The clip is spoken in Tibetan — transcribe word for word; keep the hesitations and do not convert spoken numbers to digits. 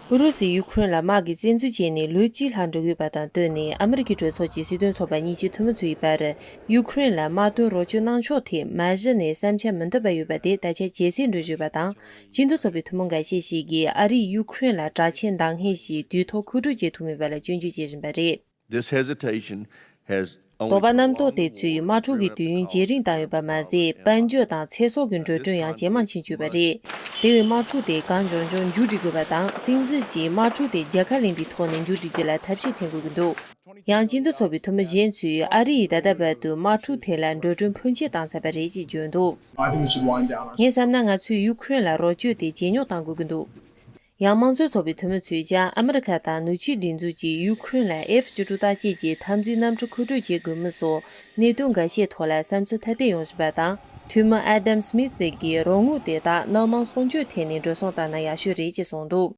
ཨུ་རུ་སུས་ཡུ་ཁུ་རེན་ལ་དམག་གི་བཙན་འཛུལ་བྱས་ནས་ལོ་གཅིག་ལྷག་འགྲོ་གི་ཡོད་པ་དང་བསྟུན་ནས། ཨ་མི་རི་ཀའི་གྲོས་ཚོགས་ཀྱི་སྲིད་དོན་ཚོགས་པ་གཉིས་ཀྱི་འཐུས་མི་ཚོའི་བར། ཡུ་ཁུ་རེན་ལ་དམག་དོན་རོགས་སྐྱོར་གནང་ཕྱོགས་ཐད་མ་གཞི་ནས་བསམ་འཆར་མི་མཐུན་པ་ཡོད་པ་དེ་ད་ཆ་ཇེ་སྲིད་འགྲོ་བཞིན་ཡོད་པ་དང་། སྤྱི་མཐུན་ཚོགས་པའི་འཐུས་མི་འགའ་ཤས་ཤིག་གིས་ཨ་རིས་ཡུ་ཁུ་རེན་ལ་དྲག་ཆས་འདང་ངེས་ཤིག་དུས་ཐོག་མཁོ་སྤྲོད་བྱེད་ཐུབ་མེད་པ་ལ་སྐྱོན་བརྗོད་བྱེད་བཞིན་པ་རེད། This hesitation has only དོགས་པ་རྣམ་རྟོག་དེ་ཚོས་དམག་འཁྲུག་གི་དུས་ཡུན་ཇེ་རིང་བཏང་ཡོད་པ་མ་ཟད། དཔལ་འབྱོར་དང་ཚེ་སྲོག་གི་འགྲོ་གྲོན་ཡང་ཇེ་མང་ཕྱིན་བཅུག་པ་རེད། དེ་བས་དམག་འཁྲུག་དེ་གང་མགྱོགས་མགྱོགས་མཇུག་སྒྲིལ་དགོས་པ་དང་། སྲིད་འཛིན་གྱིས་དམག་འཁྲུག་དེ་རྒྱལ་ཁ་ལེན་པའི་ཐོག་ནས་མཇུག་སྒྲིལ་རྒྱུ་ལ་ཐབས་ཤེས་འཐེན་དགོས་ཀྱི་འདུག་ཡང་སྤྱི་མཐུན་ཚོགས་པའི་འཐུས་མི་གཞན་ཚོས་ཨ་རི་ཡིས་ད་ལྟ་བར་དུ་དམག་འཁྲུག་དེ་ལ་འགྲོ་གྲོན་ཕོན་ཆེ་བཏང་ཚར་བ་རེད་ཅེས་བརྗོད་འདུག I think we should wind down our ངས་བསམ་ན། ང་ཚོས་ཡུ་ཁུ་རེན་ལ་རོགས་སྐྱོར་དེ་ཇེ་ཉུང་གཏང་དགོས་ཀྱི་འདུག་ཡང་དམངས་གཙོའི་ཚོགས་པའི་འཐུས་མི་ཚོས་ཀྱང་ཨ་མི་རི་ཁ་དང་ནུབ་ཕྱོགས་སྒྲིག་འཛུགས་ཀྱིས་ཡུ་ཁུ་རེན་ལ་ཨེཕ་བཅུ་དྲུག་དང་བཅས་ཀྱི་འཐབ་འཛིང་གནམ་གྲུ་མཁོ་སྤྲོད་བྱེད་དགོས་མིན་སོགས་གནད་དོན་འགའ་ཤས་ཐོག་ལ་བསམ་ཚུལ་ཐ་དད་ཡོང་བཞིན་པ་དང་། འཐུས་མི་ཨེ་ཌམ་སི་མིད་ཀྱིས་རོགས་དངུལ་དེ་དག་སྣ་མང་གསོག་འཇོག་ཐད་ནས་འགྲོ་སོང་བཏང་ན་ཡག་ཤོས་རེད་ཅེས་གསུངས་འདུག